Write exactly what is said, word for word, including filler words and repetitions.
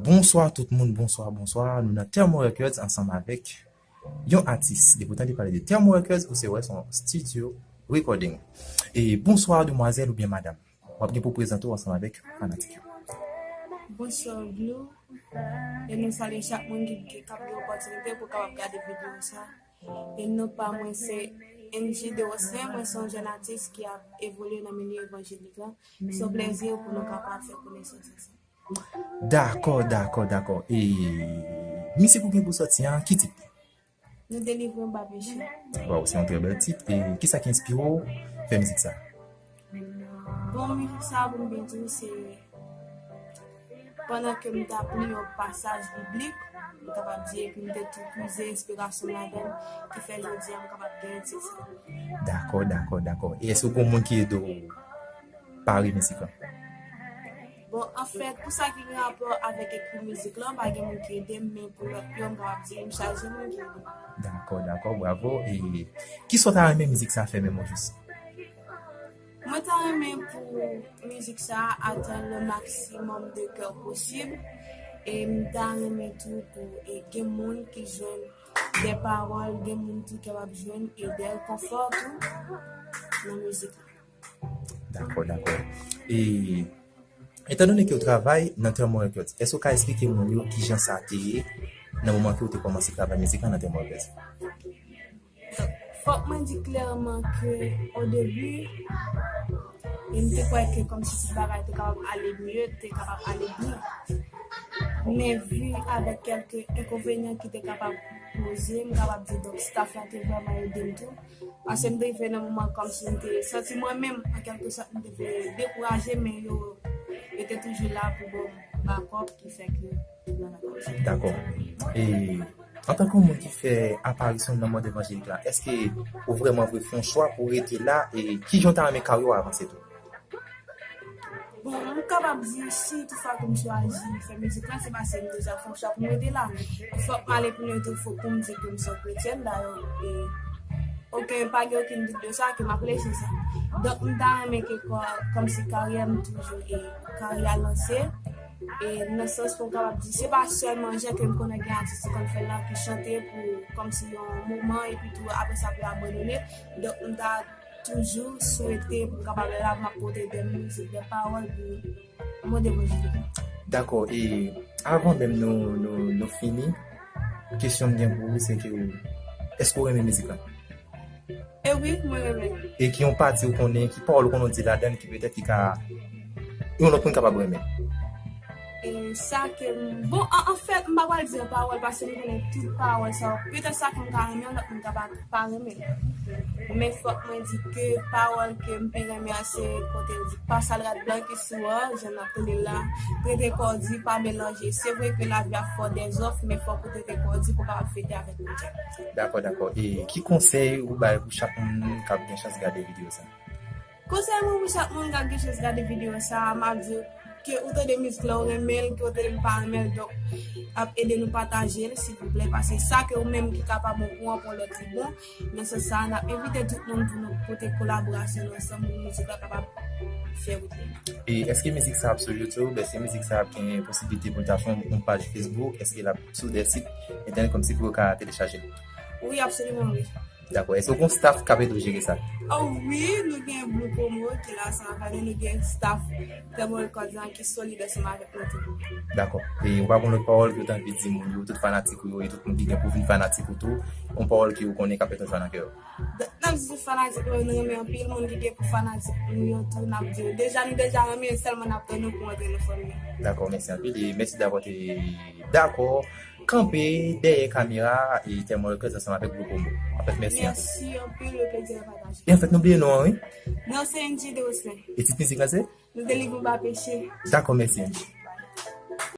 Bonswa tout moun, bonswa, bonswa. Nou nan Thermo Records ansanm avèk yon atis. Depi w tande pale de Thermo Records, ou se wè se yon studio recording. E bonswa demwazèl oubyen madanm. W ap gen pou prezante w ansanm avèk fanatik yo. Bonswa Blue. E nou salye chak moun ki, ki k ap gen opòtinite pou kapab gade videyo sa. E non pa mwen se Angie Deroslen, mwen se yon jèn atis ki ap evolye nan milye evanjelik la. Se yon plèzi pou nou kapab fè konesans ansanm. Dakò, dakò, dakò. E mizik ou gen pou sòti an, ki tit li? Nou delivre m pa peche. Waw, se yon trè bèl tit. E kisa ki enspire w fè mizik sa? Bon, mizik sa, pou m byen di w, se pandan ke m t ap li yon pasaj biblik, m kapab di, epi m te tou pwize enspirasyon m ladan l, ki fè jodi a m kapab gen tit sa. Dakò, dakò, dakò. E èske w gen moun ki ede w pare mizik la? Bon, anfèt, pou sa ki gen rapò avèk ekri mizik la, pa gen moun ki ede m, men pou lòt yo, m kapab di, m chaje moun ki ede m. Dakò, dakò, bravo. E kisa w ta renmen mizik sa fè menm ou jis? Mwen ta renmen pou mizik sa atenn le maximum de cœur posib. E m ta renmen tou pou e gen moun ki jwenn de pawòl, gen moun tou ki kapab jwenn e de rekonfò tou nan mizik la. Dakò, dakò. E etandone ke w travay nan Thermo Records, èske w ka eksplike moun yo kijan sa te ye nan moman ke w te kòmanse travay mizik la nan Thermo Records? Fòk mwen di klèman ke o debi, e m te kwè ke kòmsi tout bagay te kapab ale mye, te kapab ale byen. Men vi avèk kèlke enkonvenyan ki te kapab poze, m kapab di, donk, staff la te vrèman ede m tou. Paske m te rive nan moman kòmsi m te santi mwen menm, an kèlke sòt, m te vle dekouraje, men yo, yo te toujou la pou ban m bakòp, ki fè ke Dakò. E antanke yon moun ki fè aparisyon nan mond evanjelik la, èske ou vrèman vle fè yon chwa pou w rete la? E kijan w ta renmen karyè w avanse tou? Bon, m kapab di, si toutfwa ke m chwazi fè mizik la, se paske m deja fè yon chwa pou m rete la. Fòk m ale pi lwen tou, fòk pou m di ke m se yon kretyèn, dayè, e okenn, pa gen okenn dout de sa, ke m ap reyisi sa. Donk, m ta renmen ke kò-, kòmsi karyè m toujou e karyè a lanse. E nan sans pou m kapab di, se pa sèlman jan ke m konnen gen atis ki konn fè l la, ki chante pou kòmsi yon moman, epi tou apre sa pou yo abandone. Donk, m ta toujou swete pou m kapab la, m ap pote de mizik, de pawòl pou mond evanjelik. Dakò, e avan menm nou, nou, nou fini, kesyon m gen pou ou, se ke, èske w renmen mizik la? E wi, mwen renmen. E ki yon pati ou konnen, ki pawòl ou konnen w di ladan l ki petèt ki ka, yon lòt moun kapab renmen? E sa ke m, bon, an, anfèt, m pa pral di yon pawòl paske m konnen tout pawòl sa yo. Petèt sa ke m ka renmen, yon lòt moun ka pa, pa renmen. Men fòk mwen di ke pawòl ke m pi renmen an se kote l di, pa sal rad blan ki sou an, jan n ap tande l la, trete kò w di, pa melanje. Se vre ke lavi a fò dèzòf, men fòk ou trete kò w di pou w kapab fete avèk Bondye. Dakò, dakò. E ki konsèy ou bay pou chak moun k ap gen chans gade videyo sa? Konsèy mwen pou chak moun k ap gen chans gade videyo sa, m ap di w ke ou tande mizik la, ou renmen l, ke ou tande l, ou pa renmen l, donk, ap ede nou pataje l, silvouplè, paske sa ke ou menm ki kapab bon pou ou, pou lòt li bon. Nan sans sa, n ap envite tout moun pou nou pote kolaborasyon nou ansanm pou mizik la kapab fè wout li. E èske mizik sa ap sou YouTube? Èske mizik sa ap gen posiblite pou l ta sou yon paj Facebook? Èske l ap sou de sit entènèt kòmsi pou yo ka telechaje l? Wi, absoliman, wi. Dakò. Èske w gen yon staff k ap ede w jere sa? Oh wi, nou gen Blue Promo ki la ansanm avè nou, nou gen staff Thermo Records lan ki solid ansanm avèk nou tou. Dakò. E ou pa gen lòt pawòl ke w ta anvi di moun yo, tout fanatik ou yo, e tout moun ki gen pou vin fanatik ou tou, yon pawòl ke ou konnen k ap fè yon chwa nan kè yo? Donk, n ap di tout fanatik yo, nou renmen anpil moun ki gen pou fanatik nou yo tou, n ap di yo, deja nou deja renmen, sèlman n ap tann nou pou antre nan fanmi an. Dakò, mèsi anpil, e mèsi davwa te dakò kanpe dèyè kamera e Thermo Records ansanm avèk Blue Promo. Anfèt, mèsi anpil. Mèsi anpil, le plezi a pataje. E anfèt, nou bliye non an, wi. Non, se Angie Deroslen. E tit mizik la se? Nou delivre m pa peche. Dakò, mèsi Angie.